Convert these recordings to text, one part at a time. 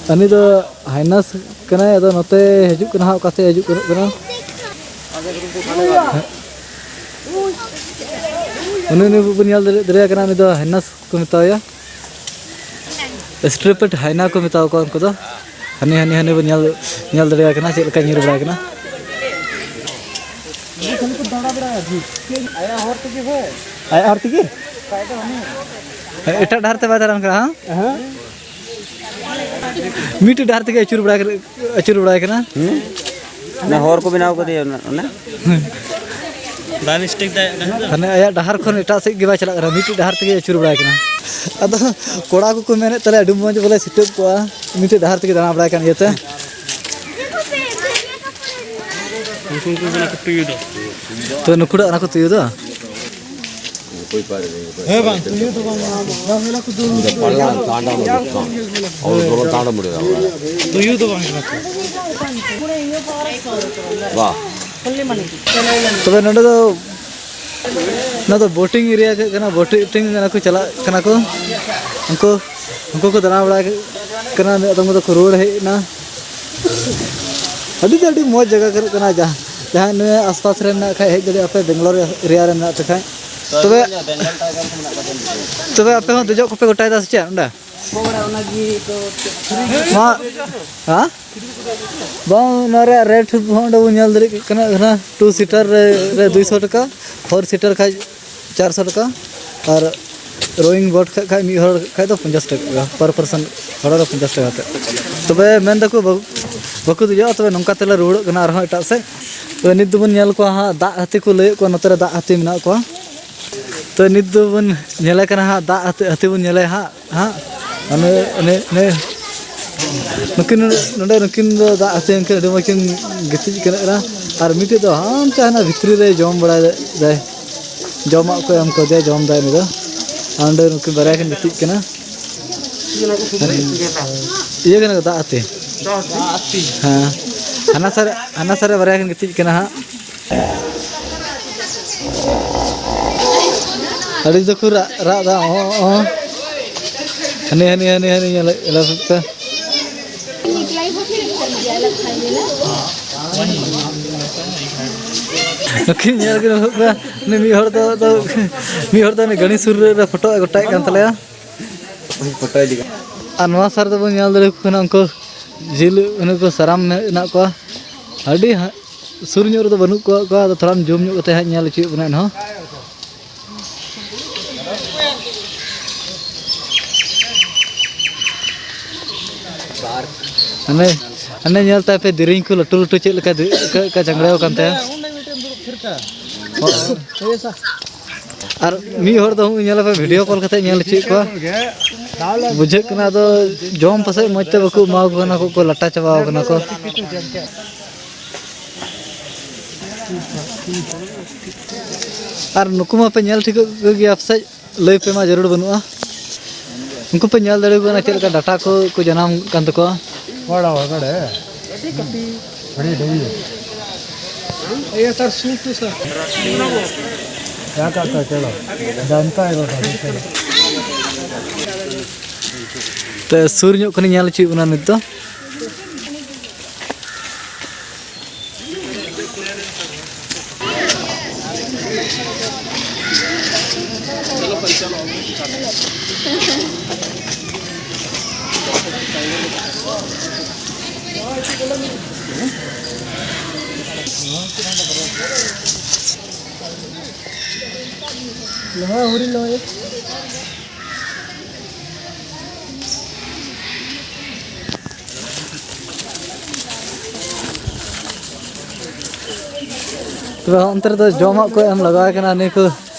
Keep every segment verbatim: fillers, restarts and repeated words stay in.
ᱩᱱᱤ ᱫᱚ ᱦᱟᱭᱱᱟᱥ ᱠᱟᱱᱟᱭ, ᱟᱫᱚ ᱱᱚᱛᱮ ᱦᱤᱡᱩᱜ ᱠᱟᱱᱟ ᱦᱟᱸᱜ, ᱚᱠᱟ ᱥᱮᱫ ᱦᱤᱡᱩᱜ ᱠᱟᱱᱟ᱾ ᱩᱱᱤ, ᱩᱱᱤ ᱵᱚᱱ ᱧᱮᱞ ᱫᱟᱲᱮ-, ᱫᱟᱲᱮᱭᱟᱭ ᱠᱟᱱᱟ, ᱩᱱᱤ ᱫᱚ ᱦᱟᱭᱱᱟᱥ ᱠᱚ ᱢᱮᱛᱟᱣᱟᱭᱟ᱾ ᱥᱴᱨᱤᱯᱮᱴ ᱦᱟᱭᱱᱟ ᱠᱚ ᱢᱮᱛᱟᱣ ᱠᱚᱣᱟ ᱩᱱᱠᱩ ᱫᱚ᱾ ᱦᱟᱹᱱᱤ, ᱦᱟᱹᱱᱤ, ᱦᱟᱹᱱᱤ ᱵᱚᱱ ᱧᱮᱞ, ᱧᱮᱞ ᱫᱟᱲᱮᱭᱟᱭ ᱠᱟᱱᱟ ᱪᱮᱫ ᱞᱮᱠᱟᱭ ᱧᱤᱨ ᱵᱟᱲᱟᱭ ᱠᱟᱱᱟ᱾ ᱟᱭᱟᱜ ᱦᱚᱨ ᱛᱮᱜᱮ ᱵᱷᱟᱭ᱾ ᱟᱭᱟᱜ ᱦᱚᱨ ᱛᱮᱜᱮ? ᱮᱴᱟᱜ ᱰᱟᱦᱟᱨ ᱛᱮ ᱵᱟᱭ ᱫᱟᱬᱟᱱ ᱠᱟᱱᱟ, ᱦᱟᱸ? ᱦᱮᱸ᱾ ᱢᱤᱫᱴᱮᱡ ᱰᱟᱦᱟᱨ ᱛᱮᱜᱮ ᱟᱹᱪᱩᱨ ᱵᱟᱲᱟᱭ, ᱟᱹᱪᱩᱨ ᱵᱟᱲᱟᱭ ᱠᱟᱱᱟ᱾ ᱦᱩᱸ? ᱚᱱᱟ ᱦᱚᱨ ᱠᱚ ᱵᱮᱱᱟᱣ ᱠᱟᱫᱮᱭᱟ ᱚᱱᱟ, ᱚᱱᱟ? ᱵᱟᱭ ᱢᱤᱥᱴᱮᱠ ᱫᱟᱭ᱾ ᱢᱟᱱᱮ ᱟᱭᱟᱜ ᱰᱟᱦᱟᱨ ᱠᱷᱚᱱ ᱮᱴᱟᱜ ᱥᱮᱫ ᱜᱮ ᱵᱟᱭ ᱪᱟᱞᱟᱜ ᱠᱟᱱᱟ, ᱢᱤᱫᱴᱮᱡ ᱰᱟᱦᱟᱨ ᱛᱮᱜᱮ ᱟᱹᱪᱩᱨ ᱵᱟᱲᱟᱭ ᱠᱟᱱᱟ᱾ ᱟᱫᱚ ᱠᱚᱲᱟ ᱠᱚᱠᱚ ᱢᱮᱱᱮᱫ ᱛᱟᱞᱮ ᱟᱹᱰᱤ ᱢᱚᱡᱽ ᱵᱚᱞᱮ ᱥᱤᱴᱟᱹᱯ ᱠᱚᱜᱼᱟ, ᱢᱤᱫᱴᱮᱡ ᱰᱟᱦᱟᱨ ᱛᱮᱜᱮ ᱫᱟᱬᱟ ᱵᱟᱲᱟᱭ ᱠᱟᱱ ᱤᱭᱟᱹᱛᱮ᱾ ᱩᱱᱠᱩ, ᱩᱱᱠᱩ ᱠᱟᱱᱟ ᱠᱚ ᱛᱩᱭᱩ ᱫᱚ᱾ ᱛᱚ ᱱᱩᱠᱩ ᱫᱚ ᱚᱱᱟ ᱠᱚ ᱛᱩᱭᱩ ᱫᱚ? ᱦᱮᱸ, ᱵᱟᱝ, ᱛᱩᱭᱩ ᱫᱚ ᱵᱟᱝ, ᱵᱟᱝ, ᱵᱟᱝ, ᱚᱱᱟ ᱠᱚᱫᱚ ᱯᱟᱞᱞᱟ ᱛᱟᱸᱰᱟ ᱢᱩᱰᱩ᱾ ᱦᱳᱭ, ᱫᱚ ᱛᱟᱸᱰᱟ ᱢᱩᱰᱩ᱾ ᱛᱩᱭᱩ ᱫᱚ ᱵᱟᱝ ᱠᱟᱱᱟ ᱠᱚ᱾ ᱵᱟ᱾ ᱛᱚᱵᱮ ᱱᱚᱰᱮ ᱫᱚ, ᱱᱚᱣᱟ ᱫᱚ ᱵᱳᱴᱤᱝ ᱮᱨᱤᱭᱟ ᱠᱟᱱᱟ, ᱵᱳᱴᱤᱝ ᱠᱟᱱᱟ ᱠᱚ, ᱪᱟᱞᱟᱜ ᱠᱟᱱᱟ ᱠᱚ᱾ ᱩᱱᱠᱩ, ᱩᱱᱠᱩ ᱠᱚ ᱫᱟᱬᱟ ᱵᱟᱲᱟ ᱠᱟᱱᱟ, ᱢᱤᱫ ᱟᱫᱚᱢ ᱠᱚᱫᱚ ᱠᱚ ᱨᱩᱣᱟᱹᱲ ᱦᱮᱡ ᱮᱱᱟ᱾ ᱟᱹᱰᱤ ᱫᱚ ᱟᱹᱰᱤ ᱢᱚᱡᱽ ᱡᱟᱭᱜᱟ ᱠᱟᱱᱟ, ᱡᱟᱦᱟᱸ, ᱡᱟᱦᱟᱸᱭ ᱱᱤᱭᱟᱹ ᱟᱥᱯᱟᱥ ᱨᱮ ᱢᱮᱱᱟᱜ ᱠᱷᱟᱡ, ᱦᱮᱡ ᱫᱟᱲᱮᱭᱟᱜ ᱟᱯᱮ, ᱵᱮᱝᱜᱟᱞᱳᱨ ᱮᱨᱤᱭᱟ ᱨᱮ ᱢᱮᱱᱟᱜ ᱯᱮ ᱠᱷᱟᱡ᱾ ᱛᱚᱵᱮ, ᱛᱚᱵᱮ ᱟᱯᱮ ᱦᱚᱸ ᱫᱮᱡᱚᱜ ᱠᱚᱯᱮ ᱜᱚᱴᱟᱭᱮᱫᱟ ᱥᱮ ᱪᱮᱫ ᱚᱸᱰᱮ? ᱢᱟ, ᱦᱮᱸ? ᱵᱟᱝ, ᱱᱚᱣᱟ ᱨᱮᱭᱟᱜ ᱨᱮᱴ ᱦᱚᱸ ᱚᱸᱰᱮ ᱵᱚᱱ ᱧᱮᱞ ᱫᱟᱲᱮᱭᱟᱜ ᱠᱟᱱᱟ, ᱠᱟᱱᱟ, ᱴᱩ ᱥᱤᱴᱟᱨ ᱨᱮ, ᱨᱮ ᱫᱩᱭᱥᱚ ᱴᱟᱠᱟ, ᱯᱷᱳᱨ ᱥᱤᱴᱟᱨ ᱠᱷᱟᱡ ᱪᱟᱨᱥᱚ ᱴᱟᱠᱟ, ᱟᱨ ᱨᱳᱭᱤᱝ ᱵᱳᱴ ᱠᱷᱟᱡ, ᱠᱷᱟᱡ ᱢᱤᱫ ᱦᱚᱲ ᱠᱷᱟᱡ ᱫᱚ ᱯᱚᱧᱪᱟᱥ ᱴᱟᱠᱟ, per person ᱦᱚᱲ ᱨᱮ ᱯᱚᱧᱪᱟᱥ ᱴᱟᱠᱟ ᱠᱟᱛᱮ᱾ ᱛᱚᱵᱮ ᱢᱮᱱ ᱫᱟᱠᱚ ᱵᱟᱹ-, ᱵᱟᱠᱚ ᱫᱮᱡᱚᱜᱼᱟ, ᱛᱚᱵᱮ ᱱᱚᱝᱠᱟ ᱛᱮᱞᱮ ᱨᱩᱣᱟᱹᱲᱚᱜ ᱠᱟᱱᱟ ᱟᱨᱦᱚᱸ ᱮᱴᱟᱜ ᱥᱮᱫ᱾ ᱛᱚᱵᱮ ᱱᱤᱛ ᱫᱚᱵᱚᱱ ᱧᱮᱞ ᱠᱚᱣᱟ ᱦᱟᱸᱜ, ᱫᱟᱜ ᱦᱟᱹᱛᱤ ᱠᱚ ᱞᱟᱹᱭᱮᱫ ᱠᱚᱣᱟ, ᱱᱚᱛᱮ ᱨᱮ ᱫᱟᱜ ᱦᱟᱹᱛᱤ ᱢᱮᱱᱟᱜ ᱠᱚᱣᱟ᱾ ᱛᱚ ᱱᱤᱛ ᱫᱚᱵᱚᱱ ᱧᱮᱞᱮ ᱠᱟᱱᱟ ᱦᱟᱸᱜ, ᱫᱟᱜ ᱦᱟᱹᱛᱤ, ᱦᱟᱹᱛᱤ ᱵᱚᱱ ᱧᱮᱞᱮ ᱦᱟᱸᱜ, ᱦᱟᱸᱜ᱾ ᱚᱱᱮ, ᱚᱱᱮ, ᱚᱱᱮ ᱱᱩᱠᱤᱱ ᱱᱚᱰᱮ, ᱱᱩᱠᱤᱱ ᱫᱚ ᱫᱟᱜ ᱦᱟᱹᱛᱤ ᱩᱱᱠᱤᱱ ᱟᱹᱰᱤ ᱢᱚᱡᱽ ᱠᱤᱱ ᱜᱤᱛᱤᱡ ᱠᱟᱱᱟ᱾ ᱟᱨ ᱢᱤᱫᱴᱤᱡ ᱫᱚ ᱦᱟᱱᱛᱮ ᱦᱟᱱᱟ ᱵᱷᱤᱛᱨᱤ ᱨᱮ ᱡᱚᱢ ᱵᱟᱲᱟᱭ ᱫᱟᱭ, ᱡᱚᱢᱟᱜ ᱠᱚ ᱮᱢ ᱠᱟᱣᱫᱮᱭᱟ, ᱡᱚᱢ ᱫᱟᱭ ᱩᱱᱤ ᱫᱚ᱾ ᱟᱨ ᱚᱸᱰᱮ ᱱᱩᱠᱤᱱ ᱵᱟᱨᱭᱟ ᱠᱤᱱ ᱜᱤᱛᱤᱡ ᱠᱟᱱᱟ᱾ ᱤᱭᱟᱹ ᱠᱟᱱᱟ ᱠᱚ ᱫᱟᱜ ᱦᱟᱹᱛᱤ᱾ ᱦᱮᱸ, ᱦᱟᱱᱟ ᱥᱟᱨᱮ, ᱦᱟᱱᱟ ᱥᱟᱨᱮ ᱵᱟᱨᱭᱟ ᱠᱤᱱ ᱜᱤᱛᱤᱡ ᱠᱟᱱᱟ ᱦᱟᱸᱜ᱾ ᱟᱹᱰᱤ ᱡᱳᱨ ᱠᱚ ᱨᱟᱜ, ᱨᱟᱜ ᱫᱟ, ᱚᱸ, ᱚᱸ᱾ ᱦᱟᱹᱱᱤ, ᱦᱟᱹᱱᱤ, ᱦᱟᱹᱱᱤ, ᱦᱟᱹᱱᱤ, ᱧᱮᱞᱮ, ᱧᱮᱞᱮ ᱥᱮ ᱪᱮᱫ? ᱱᱩᱠᱤᱱ ᱧᱮᱞ ᱠᱤᱱ ᱦᱩᱭᱩᱜ ᱠᱟᱱᱟ᱾ ᱩᱱᱤ ᱢᱤᱫ ᱦᱚᱲ ᱫᱚ, ᱫᱚ, ᱢᱤᱫ ᱦᱚᱲ ᱫᱚ ᱩᱱᱤ ᱜᱟᱹᱰᱤ ᱥᱩᱨ ᱨᱮ ᱯᱷᱳᱴᱳ ᱜᱚᱴᱟᱭᱮᱫ ᱠᱟᱱ ᱛᱟᱞᱮᱭᱟ᱾ ᱯᱷᱳᱴᱳᱭ ᱞᱟᱹᱜᱤᱫ᱾ ᱟᱨ ᱱᱚᱣᱟ ᱥᱟᱨ ᱫᱚᱵᱚᱱ ᱧᱮᱞ ᱫᱟᱲᱮᱭᱟᱠᱚ ᱠᱟᱱᱟ, ᱩᱱᱠᱩ ᱡᱤᱞ, ᱩᱱᱠᱩ ᱥᱟᱨᱟᱢ ᱢᱮᱱᱟᱜ ᱠᱚᱣᱟ᱾ ᱟᱹᱰᱤ ᱦᱟ-, ᱥᱩᱨ ᱧᱚᱜ ᱨᱮᱫᱚ ᱵᱟᱹᱱᱩᱜ ᱠᱚᱣᱟ, ᱟᱫᱚ ᱛᱷᱚᱲᱟᱢ ᱡᱩᱢ ᱧᱚᱜ ᱠᱟᱛᱮ ᱦᱟᱸᱜ ᱧᱮᱞ ᱦᱚᱪᱚᱭᱮᱫ ᱵᱚᱱᱟ ᱮᱱᱦᱚᱸ᱾ ᱦᱟᱱᱮ, ᱦᱟᱱᱮ ᱧᱮᱞ ᱛᱟᱭ ᱯᱮ, ᱫᱮᱨᱮᱧ ᱠᱚ ᱞᱟᱹᱴᱩ ᱞᱟᱹᱴᱩ ᱪᱮᱫ ᱞᱮᱠᱟ ᱫᱮ-, ᱪᱮᱫ ᱞᱮᱠᱟ ᱪᱟᱝᱲᱟᱣ ᱟᱠᱟᱱ ᱛᱟᱭᱟ᱾ ᱟᱨ ᱢᱤᱫ ᱦᱚᱲ ᱫᱚ ᱧᱮᱞ ᱯᱮ, ᱵᱷᱤᱰᱤᱭᱳ ᱠᱚᱞ ᱠᱟᱛᱮ ᱧᱮᱞ ᱦᱚᱪᱚᱭᱮᱫ ᱠᱚᱣᱟ᱾ ᱵᱩᱡᱷᱟᱹᱜ ᱠᱟᱱᱟ, ᱟᱫᱚ ᱡᱚᱢ ᱯᱟᱥᱮᱡ ᱢᱚᱡᱽ ᱛᱮ ᱵᱟᱠᱚ ᱮᱢᱟ ᱠᱚ ᱠᱟᱱᱟ, ᱠᱚ, ᱠᱚ ᱞᱟᱴᱟ ᱪᱟᱵᱟᱣ ᱠᱟᱱᱟ ᱠᱚ᱾ ᱟᱨ ᱱᱩᱠᱩ ᱢᱟᱯᱮ ᱧᱮᱞ ᱴᱷᱤᱠᱚᱜ ᱜᱮᱭᱟ ᱯᱟᱥᱮᱡ, ᱞᱟᱹᱭ ᱯᱮ ᱢᱟ ᱡᱟᱹᱨᱩᱲ ᱵᱟᱹᱱᱩᱜᱼᱟ᱾ ᱩᱱᱠᱩ ᱯᱮ ᱧᱮᱞ ᱫᱟᱲᱮᱭᱟᱠᱚ ᱠᱟᱱᱟ ᱪᱮᱫ ᱞᱮᱠᱟ ᱰᱟᱴᱟ ᱠᱚ, ᱠᱚ ᱡᱟᱱᱟᱢ ᱠᱟᱱ ᱛᱟᱠᱚᱣᱟ᱾ बड़ा हो, बड़ा है। बड़ी डबी है। ये सर, सूट तो सर। क्या कहता है, चलो। जानता है, बता दो, चलो। ᱛᱮ ᱥᱩᱨ ᱧᱚᱜ ᱠᱷᱚᱱᱤᱧ ᱧᱮᱞ ᱦᱚᱪᱚᱭᱮᱫ ᱵᱚᱱᱟ ᱱᱤᱛ ᱫᱚ᱾ ᱛᱚᱵᱮ ᱚᱱᱛᱮ ᱨᱮᱫᱚ ᱡᱚᱢᱟᱜ ᱠᱚ ᱮᱢ ᱞᱟᱜᱟᱣ ᱠᱟᱱᱟ, ᱱᱤᱭᱟᱹ ᱠᱚ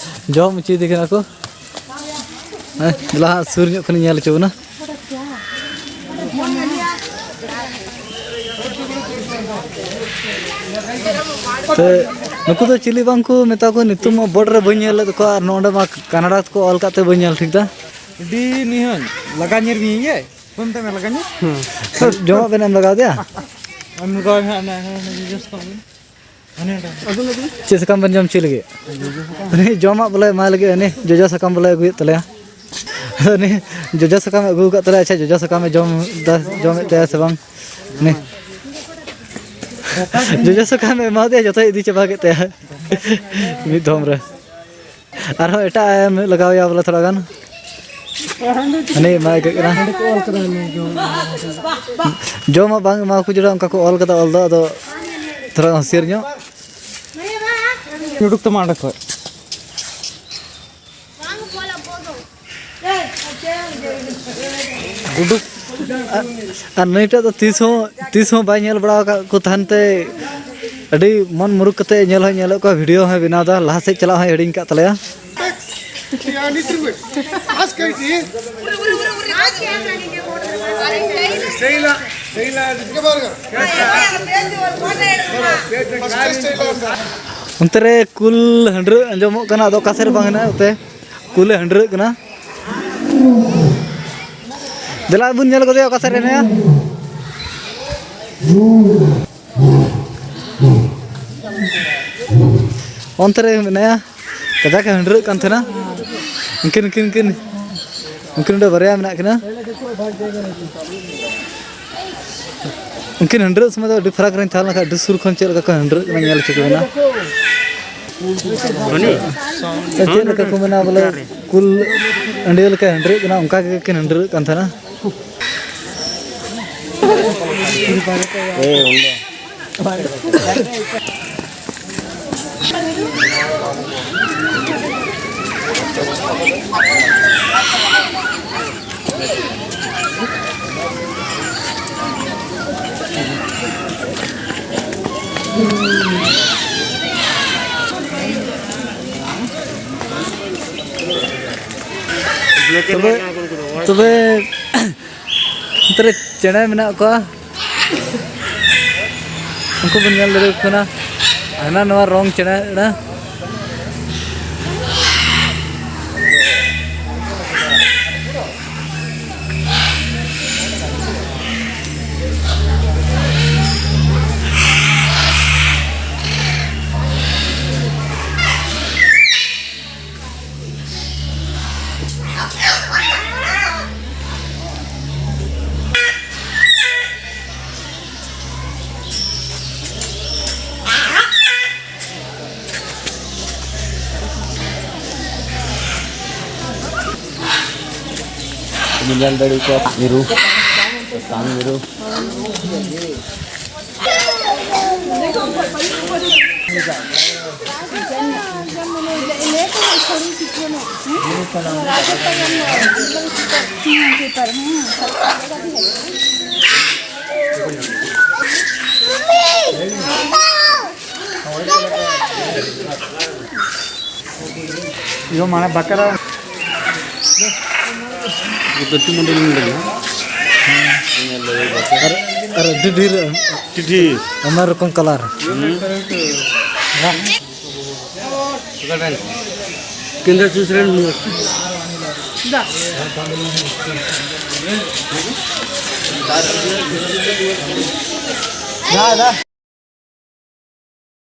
ᱡᱚᱢ ᱦᱚᱪᱚᱭᱮᱫᱮ ᱠᱟᱱᱟ ᱠᱚ᱾ ᱦᱮᱸ, ᱫᱮᱞᱟ ᱦᱟᱸᱜ ᱥᱩᱨ ᱧᱚᱜ ᱠᱷᱚᱱᱤᱧ ᱧᱮᱞ ᱦᱚᱪᱚ ᱵᱚᱱᱟ᱾ ᱛᱮ ᱱᱩᱠᱩ ᱫᱚ ᱪᱤᱞᱤ ᱵᱟᱝ ᱠᱚ ᱢᱮᱛᱟ ᱠᱚᱣᱟ, ᱧᱩᱛᱩᱢ ᱢᱟ ᱵᱳᱨᱰ ᱨᱮ ᱵᱟᱹᱧ ᱧᱮᱞ ᱞᱮᱫ ᱠᱚᱣᱟ, ᱟᱨ ᱱᱚᱰᱮ ᱢᱟ ᱠᱟᱱᱟᱰᱟ ᱛᱮᱠᱚ ᱚᱞ ᱠᱟᱜ ᱛᱮ ᱵᱟᱹᱧ ᱧᱮᱞ ᱴᱷᱤᱠ ᱫᱟ᱾ ᱟᱹᱰᱤ ᱱᱤᱦᱟᱹᱱ ᱞᱟᱜᱟ ᱧᱮᱞ ᱢᱮᱭᱟ ᱤᱭᱟᱹ᱾ ᱯᱷᱳᱱ ᱛᱮ ᱢᱮ ᱞᱟᱜᱟ ᱧᱮᱞ᱾ ᱦᱩᱸ᱾ ᱡᱚᱢᱟᱜ ᱵᱮᱱ ᱮᱢ ᱞᱟᱜᱟᱣ ᱫᱮᱭᱟ? ᱮᱢ ᱞᱟᱜᱟᱣ ᱢᱮ ᱦᱟᱸᱜ, ᱚᱱᱟ, ᱚᱱᱟ, ᱚᱱᱟ ᱡᱚᱡᱚ ᱥᱟᱠᱟᱢ ᱵᱮᱱ᱾ ᱦᱟᱱᱮ ᱚᱸᱰᱮ᱾ ᱪᱮᱫ ᱥᱟᱠᱟᱢ ᱵᱮᱱ ᱡᱚᱢ ᱦᱚᱪᱚᱭ ᱞᱟᱹᱜᱤᱫ? ᱡᱚᱡᱚ ᱥᱟᱠᱟᱢ᱾ ᱩᱱᱤ ᱡᱚᱢᱟᱜ ᱵᱚᱞᱮ ᱮᱢᱟᱭ ᱞᱟᱹᱜᱤᱫ, ᱩᱱᱤ ᱡᱚᱡᱚ ᱥᱟᱠᱟᱢ ᱵᱚᱞᱮ ᱟᱹᱜᱩᱭᱮᱫ ᱛᱟᱞᱮᱭᱟ᱾ ᱟᱫᱚ ᱱᱤᱭᱟᱹ ᱡᱚᱡᱚ ᱥᱟᱠᱟᱢᱮ ᱟᱹᱜᱩ ᱟᱠᱟᱫ ᱛᱟᱞᱮᱭᱟ᱾ ᱟᱪᱪᱷᱟ, ᱡᱚᱡᱚ ᱥᱟᱠᱟᱢᱮ ᱡᱚᱢ ᱫᱟ, ᱡᱚᱢᱮᱫ ᱛᱟᱭᱟ ᱥᱮ ᱵᱟᱝ? ᱱᱤ ᱡᱚᱡᱚ ᱥᱟᱠᱟᱢᱮ ᱮᱢᱟ ᱫᱮᱭᱟ, ᱡᱚᱛᱚᱭ ᱤᱫᱤ ᱪᱟᱵᱟ ᱠᱮᱫ ᱛᱟᱭᱟ᱾ ᱢᱤᱫ ᱫᱷᱚᱢ ᱨᱮ ᱟᱨᱦᱚᱸ ᱮᱴᱟᱜ ᱮᱢ ᱞᱟᱜᱟᱣ ᱮᱭᱟ ᱵᱚᱞᱮ ᱛᱷᱚᱲᱟ ᱜᱟᱱ᱾ ᱦᱟᱹᱱᱤ ᱮᱢᱟᱭ ᱠᱟᱱᱟ᱾ ᱚᱸᱰᱮ ᱠᱚ ᱚᱞ ᱠᱟᱫᱟ ᱱᱤᱭᱟᱹ ᱡᱚᱢ᱾ ᱡᱚᱢᱟᱜ ᱵᱟᱝ ᱮᱢᱟ ᱠᱚ ᱡᱚᱲᱟ, ᱚᱱᱠᱟ ᱠᱚ ᱚᱞ ᱠᱟᱫᱟ ᱚᱞ ᱫᱚ, ᱟᱫᱚ ᱛᱷᱚᱲᱟ ᱦᱩᱥᱤᱭᱟᱹᱨ ᱧᱚᱜ᱾ ᱩᱰᱩᱠ ᱛᱟᱢᱟ ᱚᱸᱰᱮ ᱠᱷᱚᱡ᱾ ᱩᱰᱩᱠ᱾ ᱟᱨ ᱱᱩᱭᱴᱟᱜ ᱫᱚ ᱛᱤᱥ ᱦᱚᱸ, ᱛᱤᱥ ᱦᱚᱸ ᱵᱟᱭ ᱧᱮᱞ ᱵᱟᱲᱟ ᱟᱠᱟᱫ ᱠᱚ ᱛᱟᱦᱮᱱ ᱛᱮ ᱟᱹᱰᱤ ᱢᱚᱱ ᱢᱩᱨᱩᱠ ᱠᱟᱛᱮ ᱧᱮᱞ ᱦᱚᱸᱭ ᱧᱮᱞᱮᱫ ᱠᱚᱣᱟ, ᱵᱷᱤᱰᱤᱭᱳ ᱦᱚᱸᱭ ᱵᱮᱱᱟᱣ ᱮᱫᱟ, ᱞᱟᱦᱟ ᱥᱮᱫ ᱪᱟᱞᱟᱜ ᱦᱚᱸᱭ ᱦᱤᱲᱤᱧ ᱟᱠᱟᱫ ᱛᱟᱞᱮᱭᱟ᱾ ᱚᱱᱛᱮ ᱨᱮ ᱠᱩᱞ ᱦᱟᱺᱰᱨᱟᱹᱜ ᱟᱸᱡᱚᱢᱚᱜ ᱠᱟᱱᱟ, ᱟᱫᱚ ᱚᱠᱟ ᱥᱮᱫ ᱨᱮ ᱵᱟᱝ ᱦᱮᱱᱟᱜᱼᱟ, ᱚᱱᱛᱮ ᱠᱩᱞᱮ ᱦᱟᱺᱰᱨᱟᱹᱜ ᱠᱟᱱᱟ᱾ ᱫᱮᱞᱟ ᱵᱚᱱ ᱧᱮᱞ ᱜᱚᱫᱮᱭᱟ ᱚᱠᱟ ᱥᱮᱫ ᱨᱮ ᱦᱮᱱᱟᱭᱟ᱾ ᱚᱱᱛᱮ ᱨᱮ ᱢᱮᱱᱟᱭᱟ, ᱠᱟᱡᱟᱠ ᱮ ᱦᱟᱺᱰᱨᱟᱹᱜ ᱠᱟᱱ ᱛᱟᱦᱮᱱᱟ᱾ ᱩᱱᱠᱤᱱ, ᱩᱱᱠᱤᱱ, ᱩᱱᱠᱤᱱ, ᱩᱱᱠᱤᱱ ᱚᱸᱰᱮ ᱵᱟᱨᱭᱟ ᱢᱮᱱᱟᱜ ᱠᱤᱱᱟ᱾ ᱩᱱᱠᱤᱱ ᱦᱟᱺᱰᱨᱟᱹᱜ ᱥᱚᱢᱚᱭ ᱫᱚ ᱟᱹᱰᱤ ᱯᱷᱟᱨᱟᱠ ᱨᱮᱧ ᱛᱟᱦᱮᱸ ᱞᱮᱱ ᱠᱷᱟᱱ, ᱟᱹᱰᱤ ᱥᱩᱨ ᱠᱷᱚᱱ ᱪᱮᱫ ᱞᱮᱠᱟ ᱠᱚ ᱦᱟᱺᱰᱨᱟᱹᱜ ᱠᱟᱱᱟ ᱧᱮᱞ ᱦᱚᱪᱚ ᱠᱚ ᱢᱮᱱᱟ᱾ ᱪᱮᱫ ᱞᱮᱠᱟ ᱠᱚ ᱢᱮᱱᱟ ᱵᱚᱞᱮ, ᱠᱩᱞ ᱟᱹᱰᱤ ᱞᱮᱠᱟ ᱦᱟᱺᱰᱨᱟᱹᱜ ᱠᱟᱱᱟ, ᱚᱱᱠᱟ ᱜᱮ ᱠᱤᱱ ᱦᱟᱺᱰᱨᱟᱹᱜ ᱠᱟᱱ ᱛᱟᱦᱮᱱᱟ᱾ ᱛᱚᱵᱮ, ᱛᱚᱵᱮ ᱚᱱᱛᱮ ᱨᱮ ᱪᱮᱬᱮ ᱢᱮᱱᱟᱜ ᱠᱚᱣᱟ, ᱩᱱᱠᱩ ᱵᱚᱱ ᱧᱮᱞ ᱫᱟᱲᱮᱭᱟᱠᱚ ᱠᱟᱱᱟ᱾ ᱦᱟᱱᱟ ᱱᱚᱣᱟ ᱨᱚᱝ ᱪᱮᱬᱮ ᱚᱱᱟ᱾ ᱧᱮᱧᱮᱞ ᱫᱟᱲᱮ ᱠᱚᱣᱟ ᱢᱤᱨᱩ, ᱥᱟᱥᱟᱝ ᱢᱤᱨᱩ᱾ ᱤᱭᱟᱹ ᱢᱟᱱᱮ ᱵᱟᱠᱟᱨᱟ᱾ ᱜᱟᱛᱮ ᱢᱚᱱᱰᱚᱞ ᱢᱮᱱᱟᱜᱼᱟ᱾ ᱟᱨ, ᱟᱨ ᱟᱹᱰᱤ ᱰᱷᱮᱨ ᱴᱤᱰᱤ᱾ ᱟᱭᱢᱟ ᱨᱚᱠᱚᱢ ᱠᱟᱞᱟᱨ᱾ ᱠᱮᱱᱫᱨᱚ ᱪᱩᱥ ᱨᱮᱱ ᱫᱟ, ᱫᱟ᱾